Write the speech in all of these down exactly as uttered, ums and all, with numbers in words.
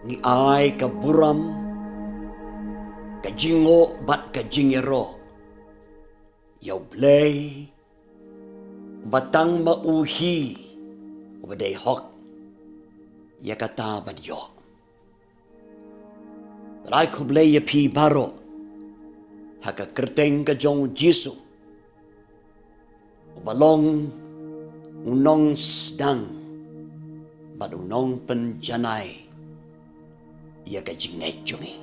Ngi ai ka burom, ka jingnguh bad ka jingïaroh ïa U Blei, ba tang ma u hi uba dei hok ïa kata ban ïoh. Bad ai khublei ïa phi baroh ha ka kyrteng ka jong U Jisu, uba long u nongsdang bad u nongpynjanai ïa ka jingngeit jong ngi.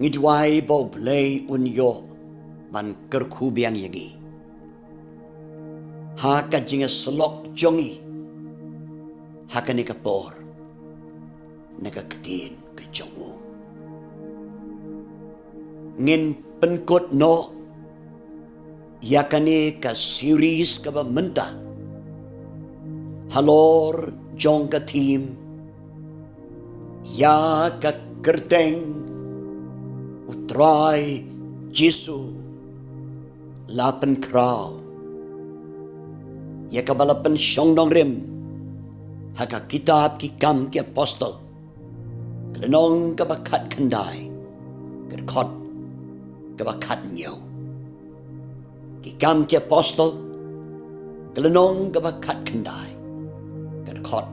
Ngi duwai ba U Blei un ïoh ban kyrkhu biang ïa ngi ha ka jingïasyllok jong ngi ha kane ka por, na ka ktien ka jong u. Ngin pynkut noh ïa kane ka series kaba mynta halor jong ka theme, ïa ka kyrteng U Trai Jisu la pynkhraw ïa kaba la pynshong nongrim ha ka kitab Ki Kam ki Apostol, ka lynnong kaba khatkhyndai, ka dkhot kaba khathynñiew. Ki Kam ki Apostol, ka lynnong kaba khatkhyndai, ka dkhot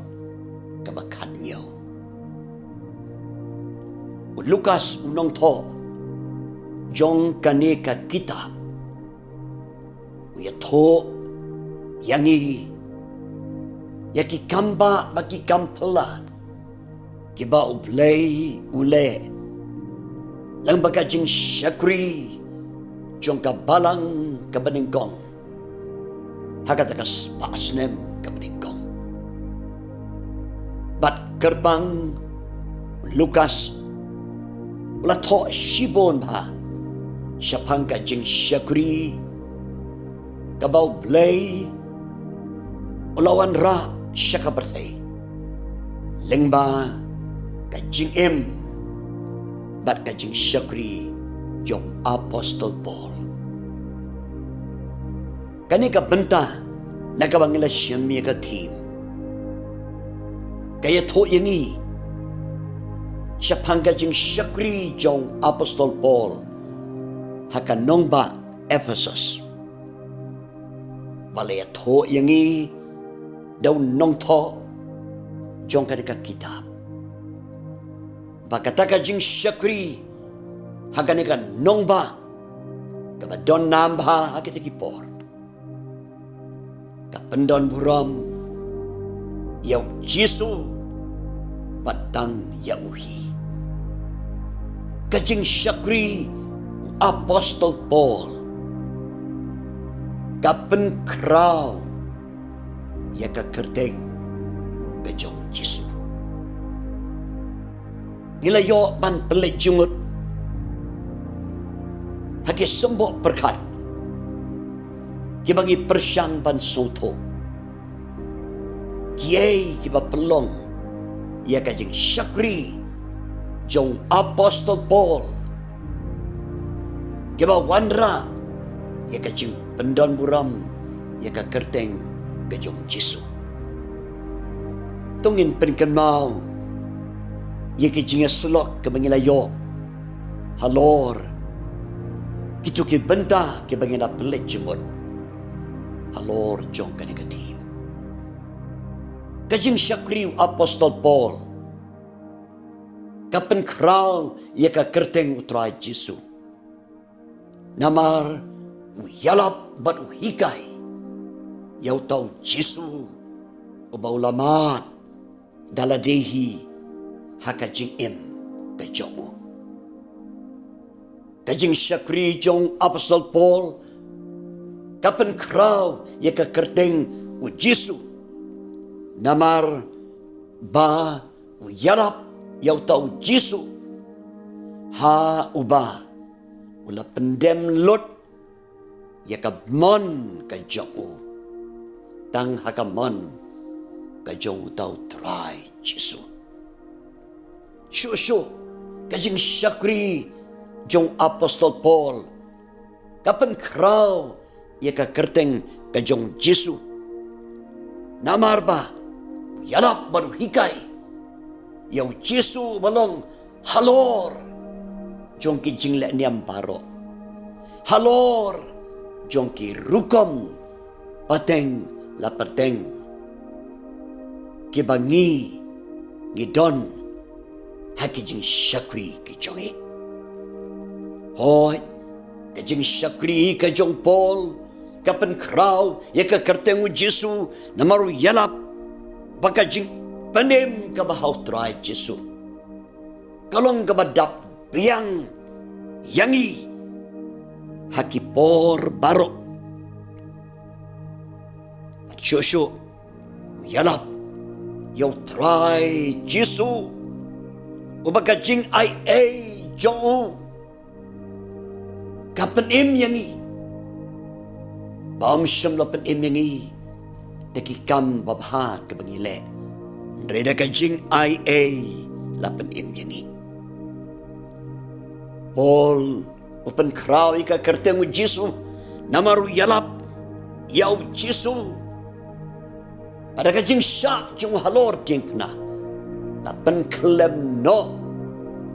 kaba khathynñiew. U Lukas u nongthoh jong kane ka kitab u ïathuh ïa ngi ïa ki kambah bad ki kamphylla kiba U Blei u leh lyngba ka jingshakri jong ka balang kaba nyngkong ha kata ka spah snem kaba nyngkong. Bad kyrpang u Lukas u la thoh shibun bha shaphang ka jingshakri kaba U Blei u la wanrah sha ka pyrthei lyngba ka jingim bad ka jingshakri jong u Apostol Paul. Kane ka bynta na kaba ngi la shim ïa ka theme, ka ïathuh ïa ngi shaphang ka jingshakri jong u Apostol Paul ha ka nongbah Ephesus, ba la ïathuh ïa ngi da u nongthoh jong kane ka kitab, ba kata ka jingshakri ha kane ka nongbah kaba don nam bha ha kita ki por, ka pyndonburom ïa U Jisu bad tang ïa u hi. Ka jingshakri u Apostol Paul ka pynkhraw ïa ka kyrteng ka jong U Jisu. Ngi la ïoh ban pynleit jingmut ha ki symboh pyrkhat kiba ngi pyrshang ban sngewthuh, kiei kiba pynlong ïa ka jingshakri jong u Apostol Paul, kiba wanrah ïa ka jingpyndonburom ïa ka kyrteng ka jong U Jisu. To ngin pynkynmaw ïa ki jingïasyllok kiba ngi la ïoh halor kito ki bynta kiba ngi la pynleit jingmut halor jong kane ka theme. Ka jingshakri u Apostol Paul ka pynkhraw ïa ka kyrteng U Trai Jisu, namar u ïalap bad u hikai ïa uta U Jisu uba u la mad da lade hi ha ka jingim ka jong u. Ka jingshakri jong u Apostol Paul ka pynkhraw ïa ka kyrteng U Jisu, namar ba u ïalap ïa uta U Jisu ha uba u la pyndem lut ïa ka mon ka jong u tang ha ka mon ka jong uta U Trai Jisu. Shuh shuh ka jingshakri jong u Apostol Paul ka pynkhraw ïa ka kyrteng ka jong U Jisu, namar ba u ïalap bad u hikai ïa u Jisu ba long halor jong ki jinglehniam baroh, halor jong ki rukom pateng la pateng kiba ngi ngi don ha ki jingshakri ki jong ngi. Hooid, ka jingshakri ka jong Paul ka pynkhraw ïa ka kyrteng u Jisu, namar u ïalap ba ka jingpynim kaba ha u Trai Jisu ka long kaba dap biang ïa ngi ha ki por baroh. Bad shuh shuh u ïalap ïa u Trai Jisu, uba ka jingai ei jong u ka pynim ïa ngi, ba ym shym la pynim ïa ngi da ki kam babha kaba ngi leh, hynrei da ka jingai ei la pynim ïa ngi. Paul u pynkhraw ïa ka kyrteng u Jisu namar u ïalap ïa u Jisu. Bad da ka jingshah jong u halor diengphna la pynkhlem noh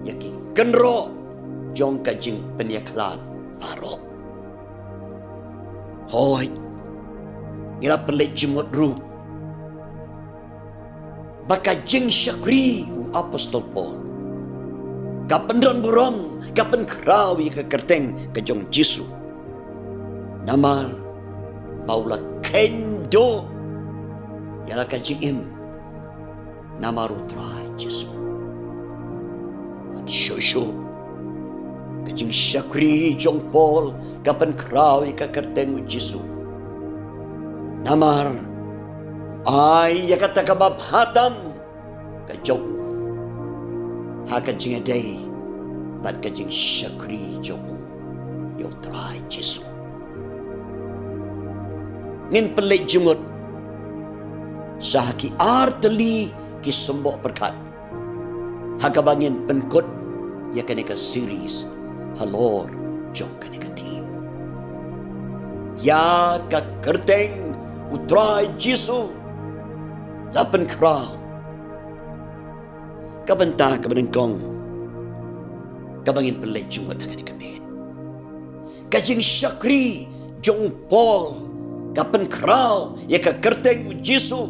ïa ki kynroh jong ka jingpynïakhlad baroh. Hooid, ngi la pynleit jingmut ruh ba ka jingshakri u Apostol Paul ka pyndonburom, ka pynkhraw ïa ka kyrteng ka jong u Jisu, namar ba u la kheiñ duh ïa la ka jingim namar u Trai Jisu. Bad shuh shuh ka jingshakri jong Paul ka pynkhraw ïa ka kyrteng u Jisu, namar ai ïa kata kaba bha tam ka jong u ha ka jingïadei bad ka jingshakri jong u ïa u Trai Jisu. Ngin pynleit jingmut sha ki ar tylli ki symboh pyrkhat ha kaba ngin pynkut ïa kane ka series halor jong kane ka theme. Ïa ka kyrteng u Trai Jisu la pynkhraw. Ka bynta kaba nyngkong kaba ngin pynleit jingmut ha kane ka miet, ka jingshakri jong u Paul ka pynkhraw ïa ka kyrteng u Jisu,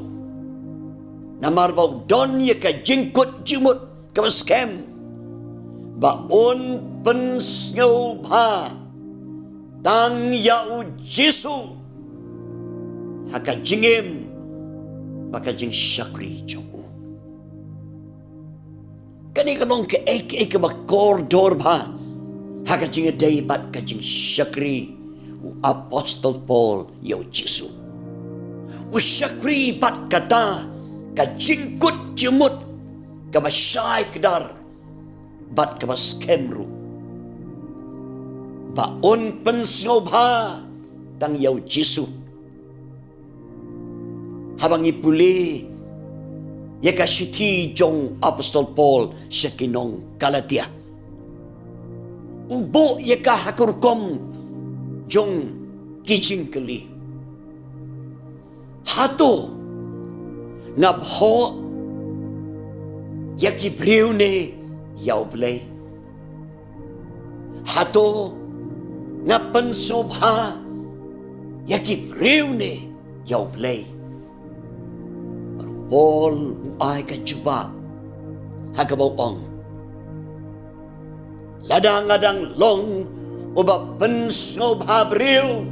namar ba u don ïa ka jingkut jingmut kaba skhem ba un pynsngewbha tang ïa u Jisu ha ka jingim bad ka jingshakri jong u. Kane ka long kaei kaei kaba kordor bha ha ka jingïadei bad ka jingshakri u Apostol Paul ïa u Jisu. U shakri bad kata ka jingkut jingmut kaba shai kdar bad kaba skhem ruh, ba un pynsngewbha tang ïa u Jisu. Haba ngi pule ïa ka shithi jong u Apostol Paul sha ki nong Galatia, u buh ïa ka ha ka rukom jong ki jingkylli. Hato nga bhoh ïa ki briew ne ïa U Blei? Hato nga pynsngewbha ïa ki briew ne ïa U Blei? Bad u Paul u ai ka jubab ha kaba u ong, lada nga dang long uba pynsngewbha briew,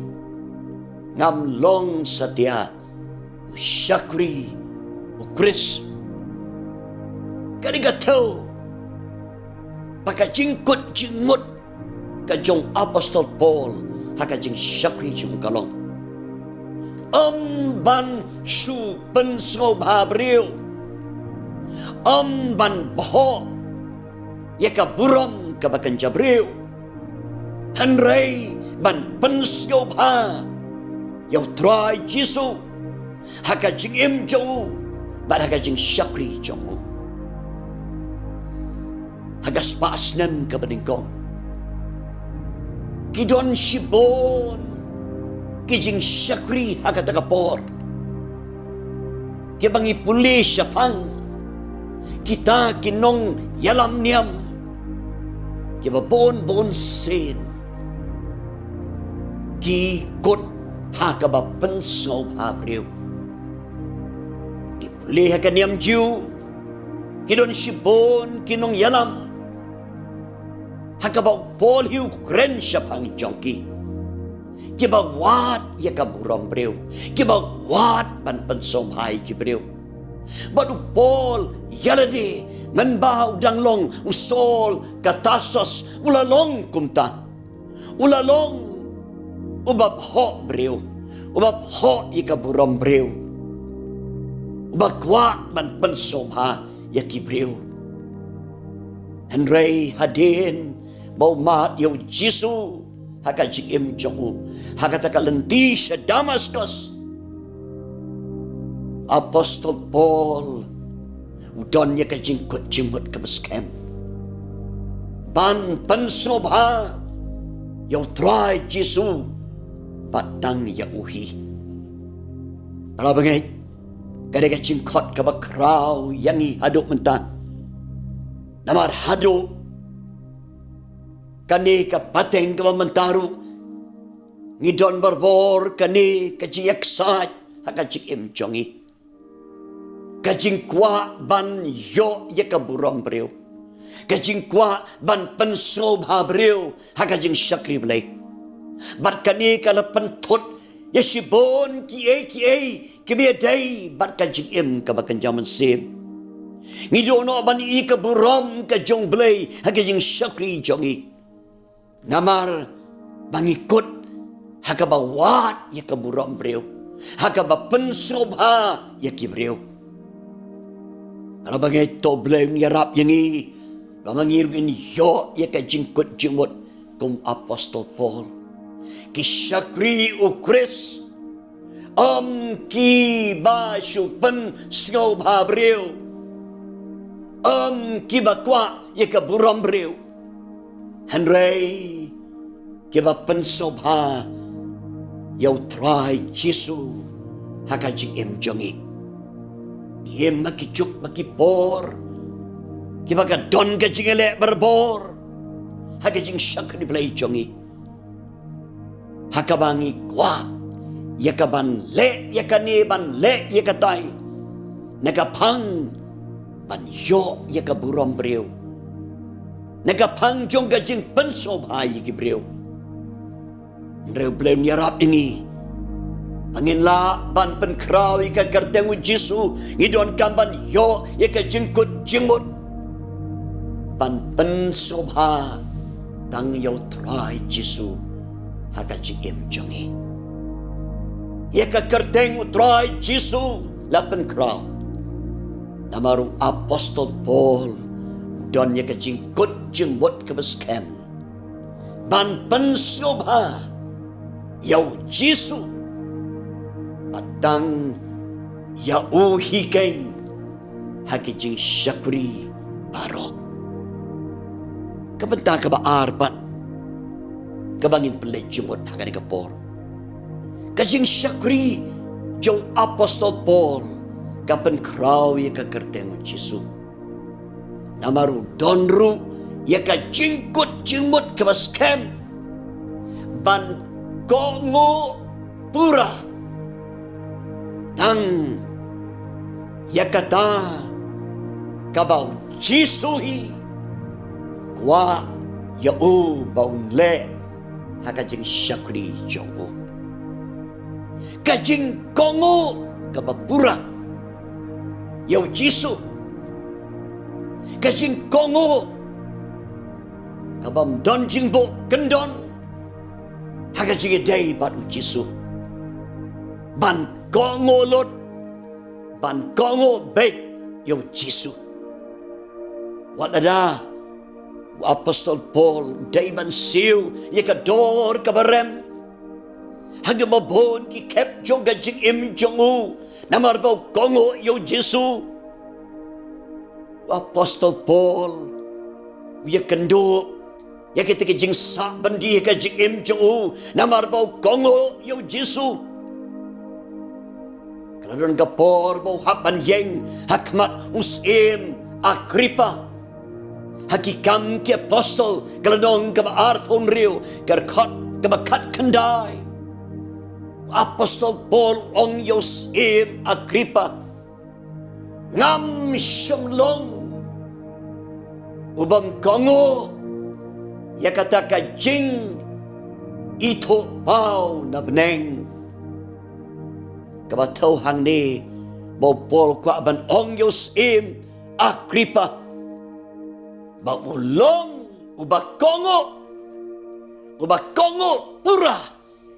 ngam long satia u shakri u Khrist. Ka dei ka thew ba ka jingkut jingmut ka jong u Apostol Paul ha ka jingshakri jong u ka long, ym ban shu pynsngewbha briew, ym ban bhoh ïa ka burom kaba kynja briew, hynrei ban pynsngewbha ïa u Trai Jisu ha ka jingim jong u bad ha ka jingshakri jong u. Ha ka spah snem kaba nyngkong ki don shibun ki jingshakri ha kata ka por kiba ngi pule shaphang, Kita ki nongïalam niam kiba bun bun sien ki kut ha kaba pynsngewbha briew. Ki pule ha ka niam Jiw, ki don shibun ki nongïalam ha kaba u Paul hi u kren shaphang jong ki, kiba wad ïa ka burom briew, kiba wad ban pynsngewbha ïa ki briew. Bad u Paul ïa lade, ngan ba u dang long u Saul ka Tarsus, u la long kumta. U la long uba bhoh briew, uba bhoh ïa ka burom briew, uba kwah ban pynsngewbha ïa ki briew. Hynrei hadien ba u mad ïa u Jisu ha ka jingim jong u ha kata ka lynti sha Damaskus, Apostol Paul u don ïa ka jingkut jingmut kaba skhem ban pynsngewbha ïa u Trai Jisu bad tang ïa u hi. Para bangeit, ka dei ka jingkhot kaba khraw ïa ngi haduh mynta. Namar haduh kane ka pateng kaba mynta ruh ngi don barabor kane ka jingïaksaid ha ka jingim jong ngi. Ka jingkwah ban ïoh ïa ka burom briew, ka jingkwah ban pynsngewbha briew ha ka jingshakri Blei. Bad kane ka la pynthut ïa shibun kiei kiei kiba ïadei bad ka jingim kaba kynja mynsiem. Ngi dohnud ban ïoh ïa ka burom ka jong Blei ha ka jingshakri jong ngi. Namar ba ngi kut ha kaba wad ïa ka burom briew, ha kaba pynsngewbha ïa ki briew. Para bangeit, to Blei un ïarap ïa ngi ba ma ngi ruh ngin ïoh ïa ka jingkut jingmut kum Apostol Paul. Ki shakri u Khrist, ym kiba shu pynsngewbha briew, ym kiba kwah ïa ka burom briew, hynrei kiba pynsngewbha ïa u Trai Jisu ha ka jingim jong ngi. Ngim ma ki juk ma ki por kiba ka don ka jingïaleh barabor ha ka jingshakri Blei jong ngi, ha kaba ngi kwah ïa ka ban leh ïa kane ban leh ïa katai, na ka phang ban ïoh ïa ka burom briew, na ka phang jong ka jingpynsngewbha ïa ki briew. Hynrei Blei un ïarap ïa ngi ba ngin lah ban pynkhraw ïa ka kyrteng u Jisu, ngi donkam ban ïoh ïa ka jingkut jingmut ban pynsngewbha tang ïa u Trai Jisu ha ka jingim jong ngi. Ïa ka kyrteng u Trai Jisu la pynkhraw. Namar u Apostol Paul u don ïa ka jingkut jingmut kaba skhem ban pynsngewbha ïa u Jisu bad tang ïa u hi keiñ ha ki jingshakri baroh. Ka bynta kaba ar bad kaba ngin pynleit jingmut ha kane ka por, ka jingshakri jong Apostol Paul ka pynkhraw ïa ka kyrteng u Jisu. Namar u don ruh ïa ka jingkut jingmut kaba skhem ban kohnguh pura tang ïa kata kaba u Jisu hi u kwah ïa u ba un leh ha ka jingshakri jong u. Ka jingkohnguh kaba pura ïa u Jisu, ka jingkohnguh kaba ym don jingbuh kyndon ha ka jingïadei bad u Jisu. Ban kohnguh lut, ban kohnguh beit ïa u Jisu. Wat lada u Apostol Paul u dei ban siew ïa ka dor kaba rem ha kaba bun ki khep jong ka jingim jong u namar ba u kohnguh ïa u Jisu, u Apostol Paul u ïakynduh ïa kita ki jingsah byndi ha ka jingim jong u namar ba u kohnguh ïa u Jisu. Ka la don ka por ba u hap ban ïeng ha khmat u syiem Agrippa. Ha Ki Kam ki Apostol, ka lynnong kaba arphew hynriew, ka dkhot kaba khatkhyndai. Apostol Paul u ong ïa u syiem Agrippa, ngam shym long u bym kohnguh ïa kata ka jingithuhpaw na bneng. Kaba thew hangne ba u Paul u kwah ban ong ïa u syiem Agrippa ba u long uba kohnguh, uba kohnguh pura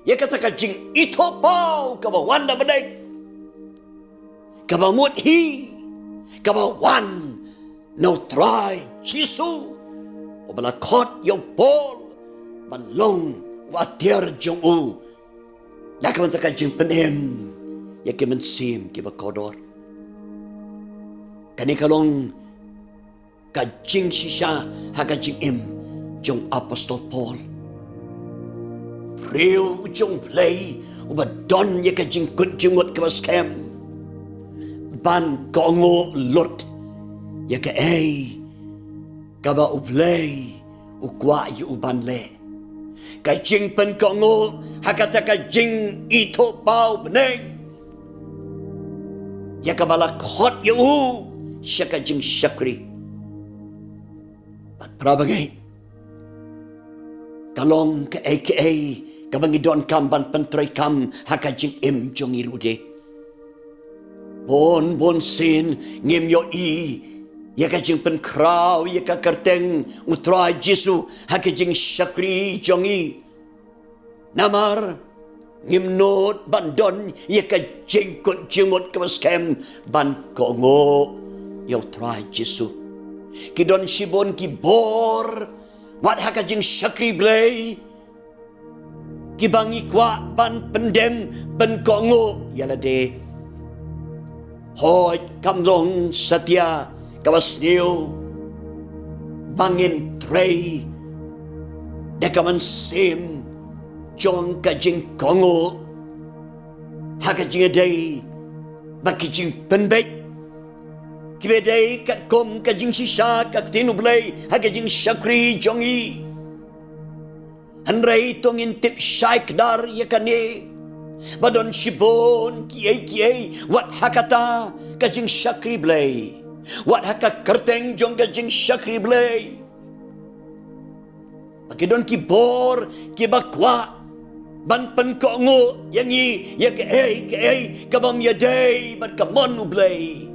ïa kata ka jingithuhpaw kaba wan na bneng, kaba mut hi kaba wan na u Trai Jisu, uba la khot ïa u Paul ban long u atiar jong u na ka bynta ka jingpynim ïa ki mynsiem kiba kordor. Kane ka long ka jingshisha ha ka jingim jong u Apostol Paul, briew jong u Blei uba don ïa ka jingkut jingmut kaba skhem ban kohnguh lut ïa kaei kaba u Blei u kwah ïa u ban leh. Ka jingpynkohnguh ha kata ka jingithuhpaw bneng ïa kaba la khot ïa u sha ka jingshakri. Bad para bangeit, ka long kaei kaei kaba ngi donkam ban pyntreikam ha ka jingim jong ngi ruh de. Bun bun sien ngim ïohi ïa ka jingpynkhraw ïa ka kyrteng u Trai Jisu ha ka jingshakri jong ngi. Namar ngim nud ban don ïa ka jingkut jingmut kaba skhem ban kohnguh ïa u Trai Jisu. Ki don shibun ki bor wat ha ka jingshakri Blei kiba ngi kwah ban pyndem pynkohnguh ïa lade. Hooid, kam long satia kaba sniew ba ngin trei da ka mynsiem jong ka jingkohnguh ha ka jingïadei bad ki jingpynbeit kiba dei katkum ka jingshisha ka ktien u Blei ha ka jingshakri jong ngi. Hynrei to ngin tip shai kdar ïa kane ba don shibun kiei kiei wat ha kata ka jingshakri Blei, wat ha ka kyrteng jong ka jingshakri Blei, ba ki don ki bor kiba kwah ban pynkohnguh ïa ngi ïa kaei kaei ka bym ïadei bad ka mon u Blei,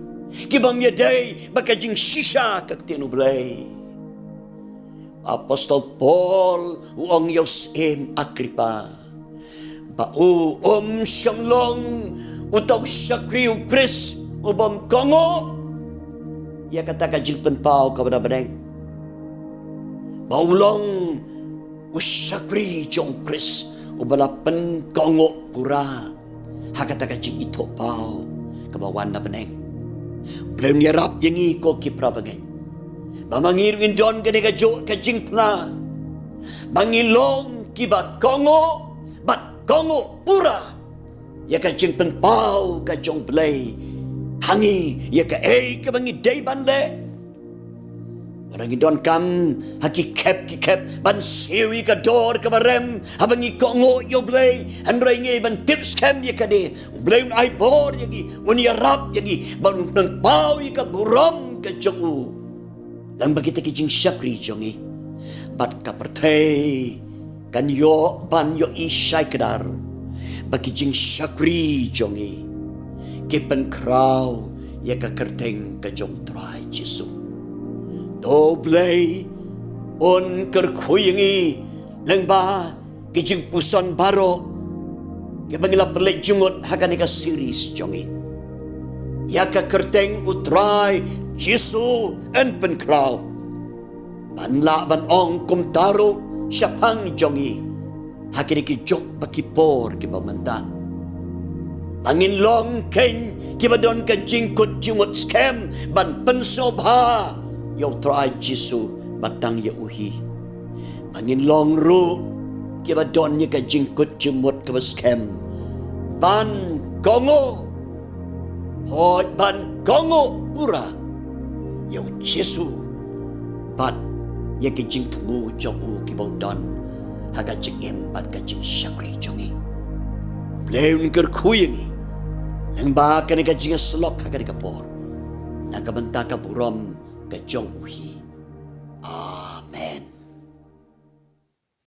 ki bym ïadei bad ka jingshisha ka ktien u Blei. Apostol Paul u ong ïa u syiem Agrippa ba u um shym long uta u shakri u Khrist u bym kohnguh ïa kata ka jingpynpaw kaba na bneng, ba u long u shakri jong u Khrist uba la pynkohnguh pura ha kata ka jingithuhpaw kaba wan na bneng. Blei un ïarap ïa ngi ko ki para bangeit ba ma ngi ruh ngin don kane ka juk ka jingphla ba ngi long kiba kohnguh bad kohnguh pura ïa ka jingpynpaw ka jong u Blei ha ngi ïa kaei kaba ngi dei ban leh. Wat la ngi donkam ha ki khep ki khep ban siew ïa ka dor kaba rem haba ngi kohnguh ïa u Blei, hynrei ngi dei ban tip skhem ïa kane, u Blei un ai bor ïa ngi, un ïarap ïa ngi bad un pynpaw ïa ka burom ka jong u lang bad kita ki jingshakri jong ngi. Bad ka pyrthei kan ïoh ban ïohi shai kdar ba ki jingshakri jong ngi ki pynkhraw ïa ka kyrteng ka jong u Trai Jisu. To u Blei un kyrkhu ïa ngi lyngba ki jingpuson baroh kiba ngi la pynleit jingmut ha kane ka series jong ngi. Ïa ka kyrteng u Trai Jisu yn pynkhraw ban lah ban ong kumta ruh shaphang jong ngi ha kine ki juk bad ki por kiba mynta, ba ngin long kein kiba don ka jingkut jingmut skhem ban pynsngewbha ïa u Trai Jisu bad tang ïa u hi. Ba ngin long ruh kiba don ïa ka jingkut jingmut kaba skhem ban kohnguh, hooid, ban kohnguh pura ïa u Jisu bad ïa ki jingthmu jong u kiba u don ha ka jingim bad ka jingshakri jong ngi. Blei un kyrkhu ïa ngi lyngba kane ka jingïasyllok ha kane ka por, na ka bynta ka burom ka jong u hi.